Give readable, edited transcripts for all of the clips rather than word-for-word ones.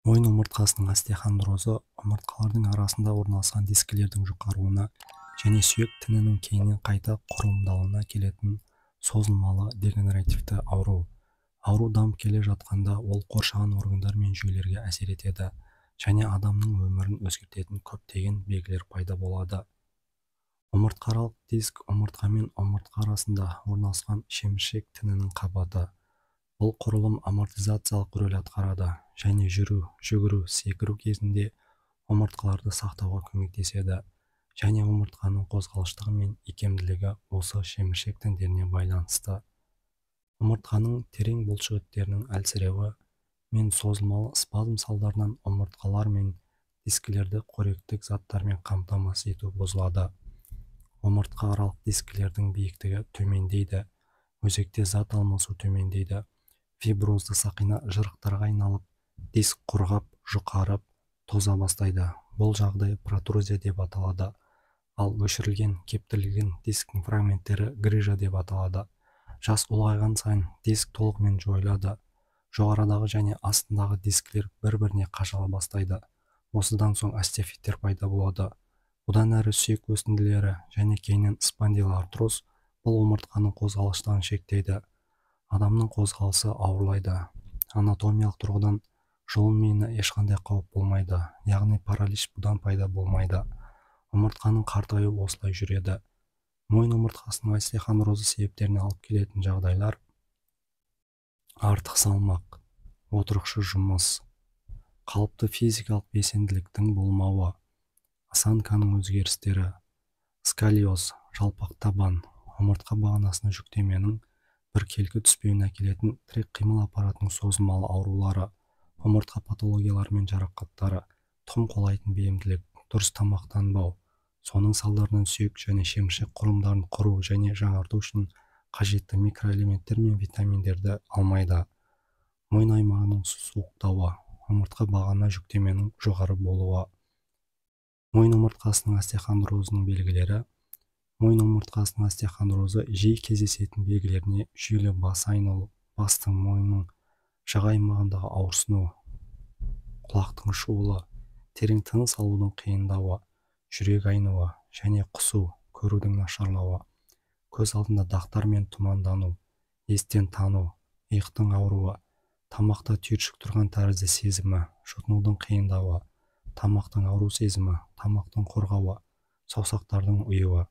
Мойын омыртқасының остеохондрозы омыртқалардың арасында орналасқан дискілердің жұқаруына және сүйек тінінің кейіннен қайта құрылымдалуына келетін созылмалы дегенеративті ауру. Ауру дамып келе жатқанда ол қоршаған органдар мен жүйелерге әсер етеді және адамның өмірін өзгертетін көптеген белгілер пайда болады. Омыртқааралық диск омыртқа мен омыртқа арасында орналасқан шеміршек тінінің қабаты. Бұл құрылым амортизациялық рөл атқарады және жүру, жүгіру, секіру кезінде омыртқаларды сақтауға көмектеседі және омыртқаның қозғалғыштығы мен икемділігі осы шеміршек тіндеріне байланысты. Омыртқаның терең бұлшықеттерінің әлсіреуі мен созылмалы спазм салдарынан омыртқалар мен дискілерді қоректік заттармен қамтамасыз ету бұзылады. Омыртқа аралық дискілердің биіктігі төмендейді, өзекте зат алмасу төмендейді. Фиброзды сақина жырықтарға айналып, диск құрғап, жұқарып, тоза бастайды. Бұл жағдай протрузия деп аталады. Ал өшірілген, кептірілген дисктің фрагменттері грыжа деп аталады. Жас ұлғайған сайын диск толығымен жойылады. Жоғарыдағы және астындағы дискілер бір-біріне қашала бастайды. Осыдан соң остеофиттер пайда болады. Бұдан әрі сүйек өсінділері және кейіннен спондилоартроз бұл омыртқаның қозғалғыштығын шектейді. Адамның қозғалысы ауырлайды. Анатомиялық тұрғыдан жұлын миына ешқандай қауіп болмайды, яғни паралич бұдан пайда болмайды. Омыртқаның қартаюы осылай жүреді. Мойын омыртқасының остеохондрозы себептеріне алып келетін жағдайлар: артық салмақ, отырықшы жұмыс, қалыпты физикалық белсенділіктің болмауы, осанканың өзгерістері, сколиоз, жалпақ табан, омыртқа бағанасына жүктеменің біркелкі түспеуіне әкелетін тірек-қимыл аппаратының созылмалы аурулары, омыртқа патологиялары мен жарақаттары, тұқым қуалайтын бейімділік, дұрыс тамақтанбау, соның салдарынан сүйек және шеміршек құрылымдарын құру және жаңарту үшін қажетті микроэлементтер мен витаминдерді алмайды. Мойын аймағының суықтауы, омыртқа бағана жүктеменің жоғары болуы. Мойын омыртқасының остеохондрозының белгілері. Мойын омыртқасының остеохондрозы жиі кездесетін белгілеріне жүйелі бас айналу, бастың, мойынның жақ аймағындағы ауырсыну, құлақтың шуылы, терең тыныс алудың қиындауы, жүрек айнуы және құсу, көрудің нашарлауы, көз алдында дақтар мен тұмандану, естен тану, иықтың ауруы, тамақта түйіршік тұрған тәрізді сезімі, жұтынудың қиындауы, тамақтың ауру сезімі, тамақтың қорғауы, саусақтардың ұюы.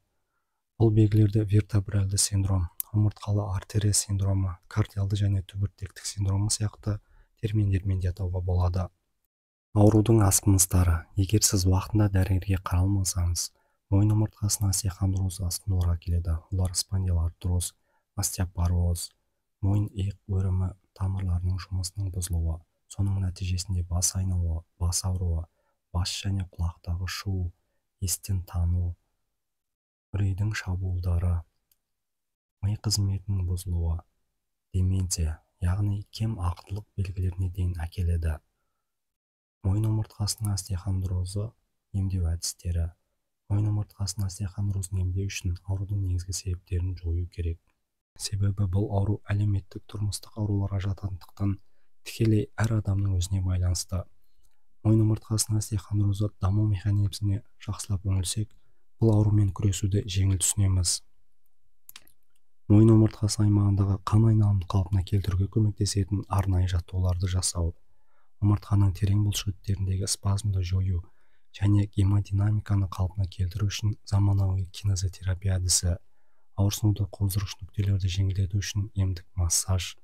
Бұл белгілерді вертебральды синдром, омыртқалы артерия синдромы, кардиалды және түбіртектік синдромы сияқты терминдермен де атауға болады. Аурудың асқыныстары. Егер сіз уақытында дәрігерге қаралмасаңыз, мойын омыртқасының остеохондрозы асқынуларға келеді. Олар спондилоартроз, остеопороз, мойын иық өрімі тамырларының жұмысының бұзылуы, соның нәтижесінде бас айналуы, бас ауруы, бас және құлақтағы шу, естен тану, үрейдің шабуылдары, ми қызметінің бұзылуы, деменция, яғни кем ақылдылық белгілеріне дейін әкеледі. Мойын омыртқасының остеохондрозы емдеу әдістері. Мойын омыртқасының остеохондрозын емдеу үшін аурудың негізгі себептерін жою керек. Себебі бұл ауру әлеуметтік тұрмыстық ауруларға жататындықтан тікелей әр адамның өзіне байланысты. Мойын омыртқасының остеохондрозы даму механизміне жақсылап үңілсек, бұл аурумен күресуді жеңіл түсінеміз. Мойын омыртқасы аймағындағы қан айналымын қалпына келтіруге көмектесетін арнайы жаттығуларды жасау, омыртқаның терең бұлшықеттеріндегі спазмды жою және гемодинамиканы қалпына келтіру үшін заманауи кинезотерапия әдісі, ауырсынуды қоздырғыш нүктелерді жеңілдету үшін емдік массаж,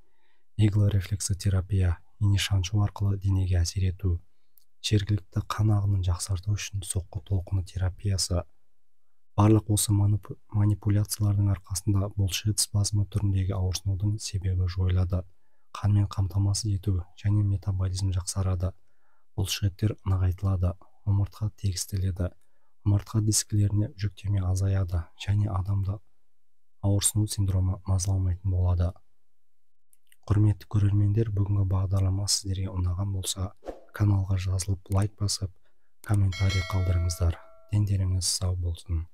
иглорефлексотерапия, ине шаншу арқылы денеге әсер ету, жергілікті қан ағынын жақсарту үшін соққы толқыны терапиясы. Барлық осы манипуляциялардың арқасында бұлшықет спазмы түріндегі ауырсынудың себебі жойылады, қанмен қамтамасыз ету және метаболизм жақсарады, бұлшықеттер нығайтылады, омыртқа тегістеледі, омыртқа дискілеріне жүктеме азаяды және адамды ауырсыну синдромы мазаламайтын болады. Құрметті көрермендер, бүгінгі бағдарлама сіздерге ұнаған болса, каналға жазылып, лайк басып, комментарий қалдырыңыздар. Дендеріңіз сау болсын.